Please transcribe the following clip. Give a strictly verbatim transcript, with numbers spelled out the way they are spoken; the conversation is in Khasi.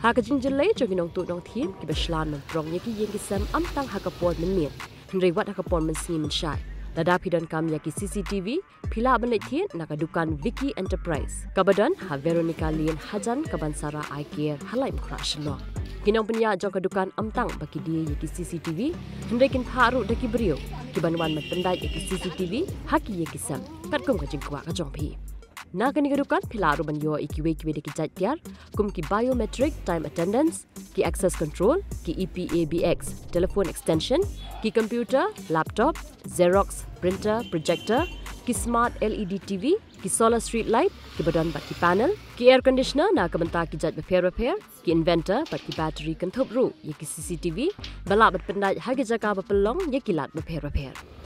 Ha ka jingjyllei jong ki nongtuh nongthiem kiba shlan ban prong ïa ki ïing ki sem ym tang ha ka por mynmiet, hynrei wat ha ka por mynsngi mynshai. Lada phi donkam ïa ki C C T V, phi lah ban leit thied na ka dukan Vicky Enterprise kaba don ha Veronica Lane hajan ka Bansara Eye Care ha Laitumkhrah Shillong. Ki nongpynïaid jong ka dukan ym tang ba ki die ïa ki C C T V, hynrei kin phah ruh da ki briew kiban wan ban pyndait ïa ki C C T V ha ki ïing ki sem katkum ka jingkwah ka jong phi. Na kane ka dukan phi lah ruh ban ïoh ïa kiwei kiwei de ki jait tiar kum ki biometric time attendance, ki access control, ki E P A B X telephone extension, ki computer, laptop, Xerox printer, projector, ki smart L E D T V, ki solar street light kiba don bad ki panel, ki air conditioner na ka bynta ki jait bapher bapher, ki inverter bad ki battery, kynthup ruh ïa ki C C T V ba lah ban pyndait ha ki jaka ba pynlong ïa ki lad bapher bapher.